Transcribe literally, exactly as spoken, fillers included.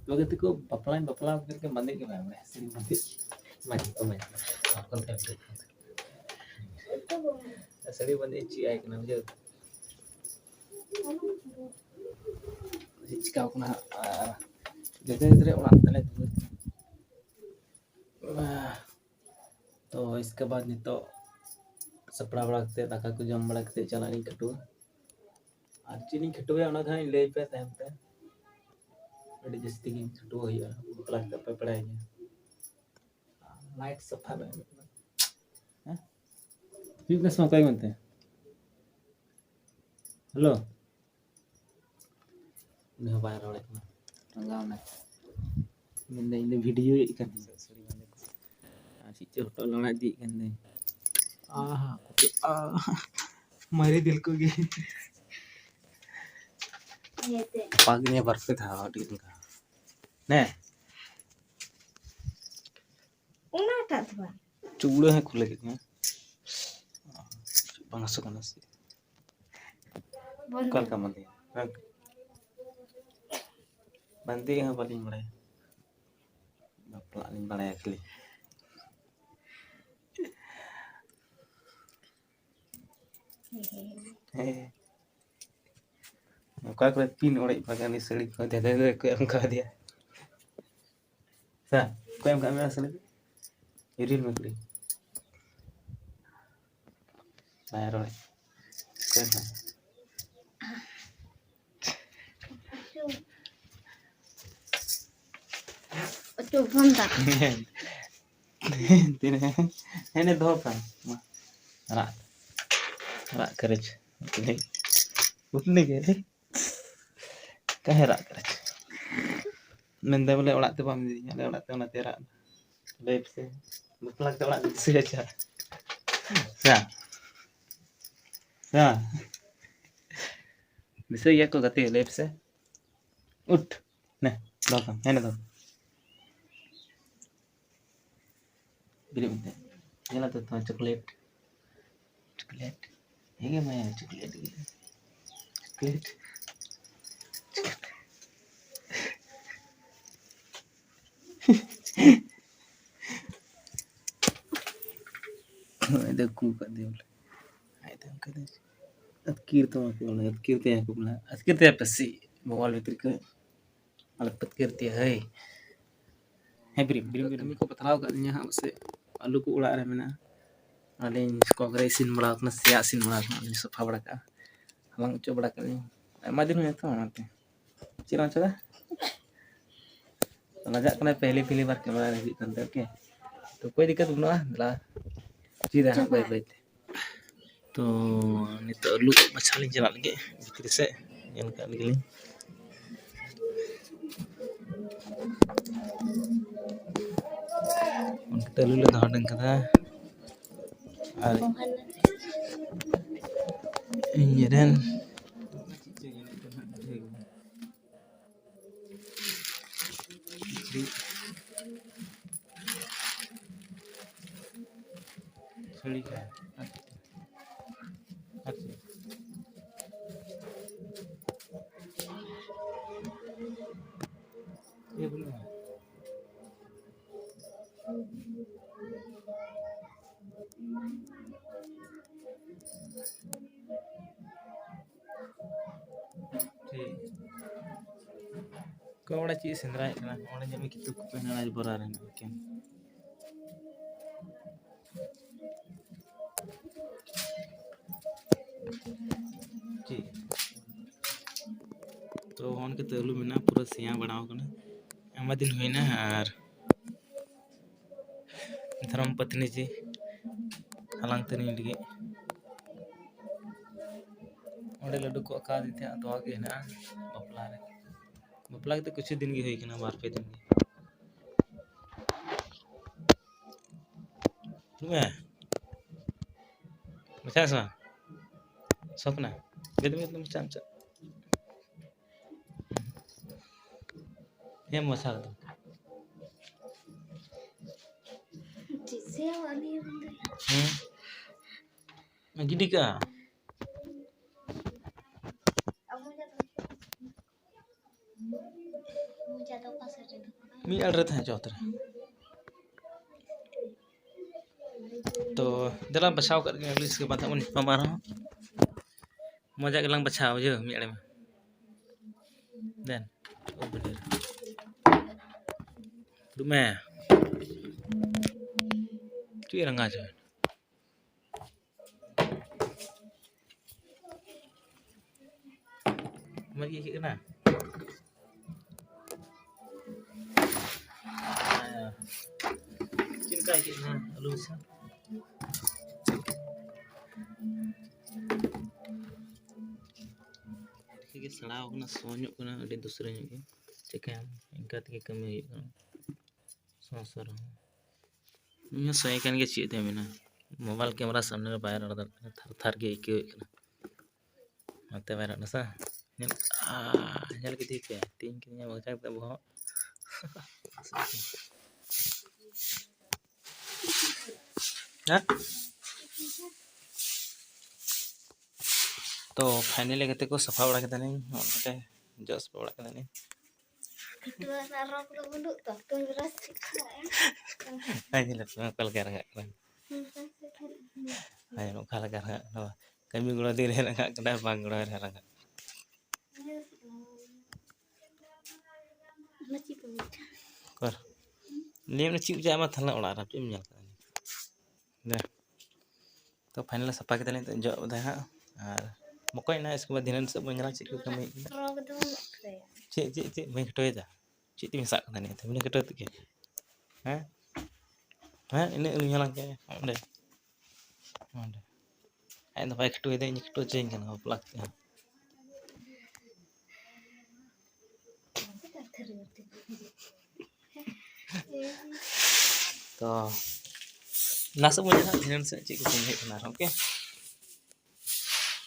ᱵᱟᱹᱜᱤ ᱛᱮᱠᱚ ᱵᱟᱯᱞᱟᱧ ᱵᱟᱯᱞᱟ ᱠᱮᱫ ᱜᱮ ᱵᱟᱸᱫᱮ ᱜᱮ ᱵᱟᱭ ᱵᱟᱲᱟᱭᱟ, ᱥᱟᱹᱲᱤ ᱵᱟᱸᱫᱮ᱾ ᱢᱟ ᱪᱮᱫ ᱠᱚ ᱢᱮᱱ? ᱥᱟᱹᱲᱤ ᱵᱟᱸᱫᱮ ᱪᱮᱫ ᱟᱭ ᱠᱟᱱᱟ, ᱵᱩᱡᱷᱟᱹᱣ? ᱪᱮᱫ ᱪᱤᱠᱟᱹᱣ ᱠᱟᱱᱟ ᱦᱟᱸᱜ? ᱟᱨ ᱡᱚᱛᱚ ᱜᱤᱫᱽᱨᱟᱹ ᱚᱲᱟᱜ ᱛᱟᱞᱮ ᱫᱩᱣᱟᱹᱨ᱾ ᱛᱚ ᱤᱥᱠᱮ ᱵᱟᱫ ᱱᱤᱛᱚᱜ ᱥᱟᱯᱲᱟᱣ ᱵᱟᱲᱟ ᱠᱟᱛᱮ, ᱫᱟᱠᱟ ᱠᱚ ᱡᱚᱢ ᱵᱟᱲᱟ ᱠᱟᱛᱮ ᱪᱟᱞᱟᱜ ᱟᱹᱧ ᱠᱷᱟᱹᱴᱩᱣᱟᱹ᱾ ᱟᱨ ᱪᱮᱫ ᱤᱧ ᱠᱷᱟᱹᱴᱩᱣᱟᱹᱭᱟ ᱚᱱᱟ ᱫᱚ ᱦᱟᱸᱜ ᱤᱧ ᱞᱟᱹᱭ ᱟᱯᱮᱭᱟ ᱛᱟᱭᱚᱢ ᱛᱮ᱾ ᱟᱹᱰᱤ ᱡᱟᱹᱥᱛᱤ ᱜᱤᱧ ᱠᱷᱟᱹᱴᱩᱣᱟᱹ ᱦᱩᱭᱩᱜᱼᱟ, ᱵᱟᱯᱞᱟ ᱠᱟᱛᱮ ᱚᱠᱚᱭ ᱯᱮᱲᱟᱭᱤᱧᱟ? ᱞᱟᱭᱤᱴ ᱥᱟᱯᱷᱟ ᱞᱮ ᱦᱮᱸ? ᱦᱩᱭᱩᱜ ᱠᱟᱱᱟ ᱥᱮ ᱵᱟᱝ? ᱚᱠᱚᱭ ᱢᱮᱱᱛᱮ? ᱦᱮᱞᱳ᱾ ᱩᱱᱤ ᱦᱚᱸ ᱵᱟᱭ ᱨᱚᱲᱮᱫ ᱠᱟᱱᱟ᱾ ᱨᱟᱸᱜᱟᱣ ᱮᱱᱟᱭ᱾ ᱢᱮᱱᱫᱟ, "ᱤᱧ ᱫᱚ ᱵᱷᱤᱰᱤᱭᱳᱭᱮᱫ ᱠᱟᱱ ᱛᱟᱦᱮᱸ, ᱥᱟᱹᱲᱤ ᱵᱟᱸᱫᱮ ᱠᱚ᱾ ᱟᱨ ᱪᱮᱫ ᱪᱚ ᱦᱚᱴᱚᱜ ᱞᱟᱲᱟ ᱤᱫᱤᱭᱮᱫ ᱠᱟᱱ ᱛᱟᱦᱮᱸ᱾ ᱟᱦᱟ, ᱟᱦᱟ, ᱢᱟᱨᱮ ᱫᱤᱞ ᱠᱚ ᱜᱮ᱾" ᱤᱭᱟᱹᱛᱮ᱾ ᱯᱟᱜᱽ ᱱᱤᱭᱟᱹ ᱵᱟᱨ ᱯᱮ ᱫᱷᱟᱣ ᱟᱹᱰᱤ ᱞᱮᱠᱟ᱾ ᱱᱮ᱾ ᱚᱱᱟᱴᱟᱜ ᱫᱚ ᱵᱟᱝ᱾ ᱪᱩᱵᱲᱟᱹ ᱦᱚᱸ ᱠᱷᱩᱞᱟᱹ ᱠᱮᱫ ᱢᱮ᱾ ᱵᱟᱝ ᱦᱟᱹᱥᱩ ᱠᱟᱱᱟ ᱥᱮ? ᱵᱚᱱ ᱚᱠᱟ ᱞᱮᱠᱟ ᱵᱟᱸᱫᱮ? ᱵᱟᱸᱫᱮ ᱦᱚᱸ ᱵᱟᱹᱞᱤᱧ ᱵᱟᱲᱟᱭᱟ᱾ ᱵᱟᱯᱞᱟᱜ ᱞᱤᱧ ᱵᱟᱲᱟᱭᱟ ᱠᱷᱟᱹᱞᱤ᱾ ᱦᱮᱸ᱾ ᱚᱠᱟ ᱠᱚᱨᱮ ᱯᱤᱱ ᱚᱲᱮᱡ ᱵᱟᱜᱟᱱᱤ ᱥᱟᱹᱲᱤ ᱠᱚ ᱫᱷᱮᱫᱮ ᱫᱷᱮᱫᱮ ᱠᱚ ᱮᱢ ᱠᱟᱣᱫᱮᱭᱟ᱾ ᱥᱮ ᱚᱠᱚᱭ ᱮᱢ ᱠᱟᱜ ᱢᱮᱭᱟ ᱥᱟᱹᱲᱤ? ᱤᱨᱤᱞ ᱢᱮ ᱠᱩᱲᱤ᱾ ᱵᱟᱭ ᱨᱚᱲᱮᱫ᱾ ᱚᱠᱚᱭ ᱮᱢ ᱠᱟᱜ ᱢᱮᱭᱟ? ᱚᱪᱚᱜ ᱵᱚᱱᱫᱟ᱾ ᱛᱤᱱᱟᱹᱜ? ᱦᱮᱸ, ᱫᱚᱦᱚ ᱠᱟᱜ ᱢᱟ᱾ ᱨᱟᱜ, ᱨᱟᱜ ᱠᱟᱹᱨᱤᱡ᱾ ᱩᱛᱱᱤ ᱜᱮ᱾ ᱠᱟᱦᱮ ᱨᱟᱜ ᱠᱟᱹᱨᱤᱡ᱾ ᱢᱮᱱᱫᱟ ᱵᱚᱞᱮ ᱚᱲᱟᱜ ᱛᱮ ᱵᱟᱢ ᱤᱫᱤᱧᱟ, ᱟᱞᱮ ᱚᱲᱟᱜ ᱛᱮ ᱚᱱᱟᱛᱮ ᱨᱟᱜ᱾ ᱞᱟᱹᱭ ᱯᱮᱥᱮ, ᱵᱟᱯᱞᱟ ᱠᱟᱛᱮ ᱚᱲᱟᱜ ᱫᱚ ᱛᱤᱥ ᱦᱩᱭᱩᱜᱼᱟ? ᱥᱮ ᱵᱟᱝ? ᱥᱮ ᱵᱟᱝ? ᱫᱤᱥᱟᱹᱭ ᱜᱮᱭᱟ ᱠᱚ ᱜᱟᱛᱮ, ᱞᱟᱹᱭ ᱯᱮᱥᱮ᱾ ᱩᱴ, ᱱᱮ, ᱫᱚᱦᱚ ᱠᱟᱢ, ᱦᱮᱸ, ᱱᱮ, ᱫᱚᱦᱚ᱾ ᱵᱮᱨᱮᱫ ᱢᱮ᱾ ᱧᱮᱞ ᱟᱛᱚ ᱛᱚ chocolate᱾ Chocolate᱾ ᱦᱮᱸ ᱜᱮ ᱢᱮ, chocolate ᱜᱮ᱾ Chocolate᱾ ᱟᱡ ᱫᱚ ᱠᱩ ᱠᱟᱫᱮ ᱵᱚᱞᱮ᱾ ᱟᱡ ᱫᱚ ᱚᱱᱠᱟ ᱫᱚ ᱟᱹᱛᱠᱤᱨ ᱛᱟᱢᱟ ᱠᱚ ᱵᱚᱞᱮ, ᱟᱹᱛᱠᱤᱨ ᱛᱟᱭᱟ ᱠᱚ ᱵᱚᱞᱮ, ᱟᱹᱛᱠᱤᱨ ᱛᱟᱭᱟ ᱯᱟᱹᱥᱤ ᱵᱳᱣᱟᱞ ᱵᱷᱤᱛᱨᱤ ᱠᱚ᱾ ᱟᱞᱮ ᱯᱟᱹᱛᱠᱟᱹᱨ ᱛᱤᱭᱟ ᱦᱟᱹᱭ᱾ ᱦᱮᱸ, ᱵᱤᱨᱤᱢ, ᱵᱤᱨᱤᱢ, ᱵᱤᱨᱤᱢ᱾ ᱠᱟᱹᱢᱤ ᱠᱚ ᱵᱟᱛᱞᱟᱣ ᱟᱠᱟᱫ ᱞᱤᱧᱟ ᱦᱟᱸᱜ, ᱯᱟᱥᱮᱡ ᱟᱹᱞᱩ ᱠᱚ ᱚᱲᱟᱜ ᱨᱮ ᱢᱮᱱᱟᱜᱼᱟ᱾ ᱟᱹᱞᱤᱧ ᱠᱚᱠ ᱨᱮ ᱤᱥᱤᱱ ᱵᱟᱲᱟ ᱟᱠᱟᱱᱟ, ᱥᱮᱭᱟ ᱤᱥᱤᱱ ᱵᱟᱲᱟ ᱟᱠᱟᱱᱟ, ᱟᱹᱞᱤᱧ ᱥᱟᱯᱷᱟ ᱵᱟᱲᱟ ᱠᱟᱜᱼᱟ᱾ ᱦᱟᱞᱟᱝ ᱚᱪᱚ ᱵᱟᱲᱟ ᱠᱟᱜ ᱞᱤᱧ᱾ ᱟᱭᱢᱟ ᱫᱤᱱ ᱦᱩᱭᱱᱟ ᱛᱚ, ᱚᱱᱟᱛᱮ᱾ ᱪᱮᱫ ᱮᱢ ᱚᱪᱚᱭᱫᱟ? ᱞᱟᱡᱟᱜ ᱠᱟᱱᱟᱭ, ᱯᱮᱦᱞᱤ, ᱯᱮᱦᱞᱤ ᱵᱟᱨ ᱠᱮᱢᱮᱨᱟ ᱨᱮ ᱦᱤᱡᱩᱜ ᱠᱟᱱ ᱛᱟᱭᱟ, ᱳᱠᱮ? ᱛᱚ, ᱠᱳᱭ ᱫᱤᱠᱠᱟᱛ ᱵᱟᱹᱱᱩᱜᱼᱟ, ᱫᱮᱞᱟ᱾ ᱪᱮᱫᱟ ᱦᱟᱸᱜ ᱵᱟᱹᱭ ᱵᱟᱹᱭ ᱛᱮ᱾ ᱛᱚ, ᱱᱤᱛᱚᱜ ᱟᱹᱞᱩ ᱵᱟᱪᱷᱟᱣ ᱞᱤᱧ ᱪᱟᱞᱟᱜ ᱞᱟᱹᱜᱤᱫ ᱵᱷᱤᱛᱨᱤ ᱥᱮᱫ, ᱧᱮᱞ ᱠᱟᱜ ᱞᱮᱜᱮ ᱞᱤᱧ᱾ ᱚᱱᱠᱟᱛᱮ ᱟᱹᱞᱩ ᱞᱮ ᱫᱚᱦᱚ ᱦᱚᱴᱚ ᱠᱟᱫᱟ᱾ ᱟᱨ ᱤᱧ ᱨᱮᱱ ᱥᱟᱹᱲᱤ ᱠᱚ᱾ ᱟᱪᱪᱷᱟ᱾ ᱤᱭᱟᱹ ᱵᱟᱹᱱᱩᱜᱼᱟ᱾ ᱴᱷᱤᱠ᱾ ᱚᱠᱟ ᱚᱲᱟᱜ ᱪᱮᱫ ᱥᱮᱸᱫᱽᱨᱟᱭᱮᱫ ᱠᱟᱱᱟ? ᱚᱸᱰᱮ ᱧᱮᱞ ᱢᱮ, ᱠᱤᱛᱟᱹ ᱠᱚᱯᱮ ᱦᱮᱱᱟᱜᱼᱟ, ᱵᱚᱨᱟ ᱨᱮ ᱦᱮᱱᱟᱜᱼᱟ ᱮᱠᱮᱱ᱾ ᱴᱷᱤᱠ᱾ ᱛᱚ, ᱦᱚᱸ, ᱚᱱᱠᱟᱛᱮ ᱟᱹᱞᱩ ᱢᱮᱱᱟᱜᱼᱟ, ᱯᱩᱨᱟᱹ ᱥᱮᱭᱟ ᱵᱟᱲᱟᱣ ᱠᱟᱱᱟ᱾ ᱟᱭᱢᱟ ᱫᱤᱱ ᱦᱩᱭᱱᱟ, ᱟᱨ ᱫᱷᱚᱨᱚᱢ ᱯᱚᱛᱱᱤ ᱡᱤ ᱦᱟᱞᱟᱝ ᱛᱟᱹᱱᱤᱧ ᱞᱟᱹᱜᱤᱫ᱾ ᱚᱸᱰᱮ ᱞᱟᱹᱰᱩ ᱠᱚ ᱟᱠᱟᱣᱟᱫᱤᱧ ᱛᱟᱦᱮᱸᱫ, ᱛᱚᱣᱟ ᱜᱮ ᱦᱮᱱᱟᱜᱼᱟ ᱵᱟᱯᱞᱟ ᱨᱮ᱾ ᱵᱟᱯᱞᱟ ᱠᱟᱛᱮ ᱠᱤᱪᱷᱩ ᱫᱤᱱ ᱜᱮ ᱦᱩᱭ ᱠᱟᱱᱟ, ᱵᱟᱨ ᱯᱮ ᱫᱤᱱ ᱜᱮ᱾ ᱦᱮᱸ᱾ ᱢᱟᱪᱷᱟ ᱥᱮ ᱵᱟᱝ? ᱥᱚ ᱠᱟᱱᱟ? ᱜᱮᱫ ᱢᱮ, ᱜᱮᱫ ᱢᱮ, ᱢᱟᱪᱷᱟ, ᱢᱟᱪᱷᱟ᱾ ᱦᱮᱸ, ᱢᱟᱪᱷᱟ ᱠᱟᱫᱟ᱾ ᱡᱮᱥᱮ ᱦᱚᱸ ᱟᱹᱞᱤᱧ ᱦᱚᱸ ᱵᱚᱱᱫᱚᱭᱟ᱾ ᱦᱮᱸ᱾ ᱜᱤᱰᱤ ᱠᱟᱜᱼᱟ᱾ ᱟᱵᱚ ᱡᱟᱫᱚ, ᱡᱟᱫᱚ ᱚᱠᱟ ᱥᱮᱫ ᱨᱮ ᱫᱚᱦᱚ ᱠᱟᱜᱼᱟ? ᱢᱤᱫ ᱟᱲᱮ ᱨᱮ ᱛᱟᱦᱮᱸ ᱦᱚᱪᱚ ᱛᱟᱨᱟ᱾ ᱛᱚ ᱫᱮᱞᱟ ᱵᱟᱪᱷᱟᱣ ᱠᱟᱜ ᱜᱮ, ᱟᱹᱰᱤ ᱨᱟᱹᱥᱠᱟᱹ ᱵᱟᱝ ᱛᱟᱦᱮᱸ ᱩᱱᱤ ᱢᱟᱢᱟ ᱨᱮᱦᱚᱸ᱾ ᱢᱚᱡᱟ ᱜᱮᱞᱟᱝ ᱵᱟᱪᱷᱟᱣ ᱵᱩᱡᱷᱟᱹᱣ ᱢᱤᱫ ᱟᱲᱮ ᱢᱟ᱾ ᱫᱮᱱ ᱫᱩᱲᱩᱵ ᱢᱮ᱾ ᱪᱮᱫ ᱨᱟᱸᱜᱟᱣ ᱦᱚᱪᱚ? ᱢᱚᱡᱽ ᱜᱮ ᱟᱹᱭᱠᱟᱹᱜ ᱠᱟᱱᱟ᱾ ᱪᱮᱫ ᱞᱮᱠᱟ ᱟᱹᱭᱠᱟᱹᱜ ᱠᱟᱱᱟ ᱟᱹᱞᱩ ᱢᱮᱥᱟ? ᱟᱹᱰᱤ ᱜᱮ ᱥᱟᱲᱟᱣ ᱠᱟᱱᱟ, ᱥᱚ ᱧᱚᱜ ᱠᱟᱱᱟ, ᱟᱹᱰᱤ ᱫᱩᱥᱨᱟᱹ ᱧᱚᱜ ᱜᱮ᱾ ᱪᱤᱠᱟᱹᱭᱟᱢ, ᱤᱱᱠᱟ ᱛᱮᱜᱮ ᱠᱟᱹᱢᱤ ᱦᱩᱭᱩᱜ ᱠᱟᱱᱟ᱾ ᱥᱚ ᱥᱚ ᱨᱮᱦᱚᱸ ᱤᱧ ᱦᱚᱸ ᱥᱚᱭ ᱠᱟᱱ ᱜᱮ, ᱪᱮᱫ ᱛᱮ ᱢᱮᱱᱟ, ᱢᱳᱵᱟᱭᱤᱞ ᱠᱮᱢᱮᱨᱟ ᱥᱟᱢᱱᱮ ᱨᱮ ᱵᱟᱭ ᱨᱚᱲ ᱫᱟᱲᱮᱭᱟᱜ ᱠᱟᱱᱟ, ᱛᱷᱟᱨ ᱛᱷᱟᱨ ᱜᱮ ᱟᱹᱭᱠᱟᱹᱣᱮᱫ ᱠᱟᱱᱟ᱾ ᱱᱚᱛᱮ ᱵᱟᱭ ᱨᱚᱲ ᱮᱫᱟ ᱥᱮ? ᱧᱮᱞ, ᱟᱦ, ᱧᱮᱞ ᱠᱮᱫᱮ ᱯᱮ, ᱛᱤᱧ ᱠᱤᱫᱤᱧᱟ ᱵᱚᱦᱚᱜ᱾ ᱦᱮᱸ? ᱛᱚ finally ᱜᱟᱛᱮ ᱠᱚ, ᱥᱟᱯᱷᱟ ᱵᱟᱲᱟ ᱠᱮᱫᱟᱞᱤᱧ, ᱱᱚᱜᱼᱚᱭ ᱱᱚᱰᱮ ᱡᱚᱜ ᱥᱟᱯᱷᱟ ᱵᱟᱲᱟ ᱠᱮᱫᱟᱞᱤᱧ᱾ ᱯᱷᱟᱹᱛᱩᱣᱟᱹ ᱨᱮᱱᱟᱜ ᱨᱚᱝ ᱫᱚ ᱵᱟᱹᱱᱩᱜ ᱛᱚ, ᱛᱩᱧ ᱵᱨᱟᱥ ᱪᱮᱫ ᱠᱚ ᱞᱟᱜᱟᱜᱼᱟ? ᱟᱭ ᱧᱮᱞ ᱯᱮ, ᱚᱠᱟ ᱞᱮᱠᱟ ᱨᱟᱸᱜᱟᱜ ᱠᱟᱱᱟ᱾ ᱟᱭ ᱚᱠᱟ ᱞᱮᱠᱟ ᱨᱟᱸᱜᱟᱜ ᱠᱟᱱᱟ᱾ ᱠᱟᱹᱢᱤ ᱜᱚᱲᱚ ᱫᱤᱱ ᱨᱮ ᱨᱟᱸᱜᱟᱜ ᱠᱟᱱᱟ, ᱵᱟᱝ ᱜᱚᱲᱚ ᱨᱮ ᱨᱟᱸᱜᱟᱜ᱾ ᱚᱱᱟ ᱪᱮᱫ ᱠᱚ ᱢᱮᱛᱟᱜᱼᱟ? ᱚᱠᱚᱨ? ᱞᱟᱹᱭ ᱢᱮ, ᱪᱮᱫ ᱵᱩᱡᱷᱟᱹᱜᱼᱟ? ᱟᱢᱟᱜ ᱛᱟᱦᱞᱮ ᱚᱲᱟᱜ ᱨᱮ ᱪᱮᱫ ᱮᱢ ᱧᱮᱞ ᱠᱟᱜᱼᱟ? ᱫᱮ᱾ ᱛᱚ finally ᱥᱟᱯᱷᱟ ᱠᱮᱫᱟᱞᱤᱧ, ᱱᱤᱛᱚᱜ ᱡᱚᱜ ᱫᱟᱭ ᱦᱟᱸᱜ᱾ ᱟᱨ ᱢᱚᱠᱚᱡ ᱮᱱᱟ, ᱤᱥᱠᱮ ᱵᱟᱫ ᱫᱷᱤᱱᱟᱹᱱ ᱥᱮᱫ ᱵᱚᱱ ᱧᱮᱞᱟ ᱪᱮᱫ ᱠᱚ ᱠᱟᱹᱢᱤ ᱠᱟᱱᱟ᱾ ᱨᱚ ᱠᱚᱫᱚ ᱵᱟᱹᱱᱩᱜ ᱛᱟᱭᱟ᱾ ᱪᱮᱫ, ᱪᱮᱫ, ᱪᱮᱫ ᱵᱟᱹᱧ ᱠᱷᱟᱴᱟᱹᱣᱮᱫᱟ? ᱪᱮᱫ ᱛᱮᱢ ᱥᱟᱵ ᱠᱟᱫᱟ ᱱᱤᱭᱟᱹ ᱛᱮ? ᱵᱟᱹᱧ ᱠᱷᱟᱴᱟᱹᱣ ᱛᱮᱜᱮ? ᱦᱮᱸ? ᱦᱮᱸ, ᱤᱱᱟᱹᱜ ᱩᱱᱤ ᱦᱟᱞᱟᱝ ᱠᱮᱫ ᱚᱸᱰᱮ᱾ ᱚᱸᱰᱮ᱾ ᱟᱡ ᱫᱚ ᱵᱟᱭ ᱠᱷᱟᱴᱟᱹᱣᱮᱫᱟ, ᱤᱧ ᱠᱷᱟᱴᱟᱹᱣ ᱦᱚᱪᱚᱭᱤᱧ ᱠᱟᱱᱟ, ᱵᱟᱯᱞᱟ ᱠᱟᱛᱮ ᱦᱚᱸ᱾ ᱛᱚ, ᱞᱟᱦᱟ ᱥᱮᱫ ᱵᱚᱱ ᱧᱮᱞᱟ, ᱫᱷᱤᱱᱟᱹᱱ ᱥᱮᱫ ᱪᱮᱫ ᱠᱚ ᱠᱟᱹᱢᱤ ᱦᱩᱭᱩᱜ ᱠᱟᱱᱟ ᱟᱨᱦᱚᱸ, okay?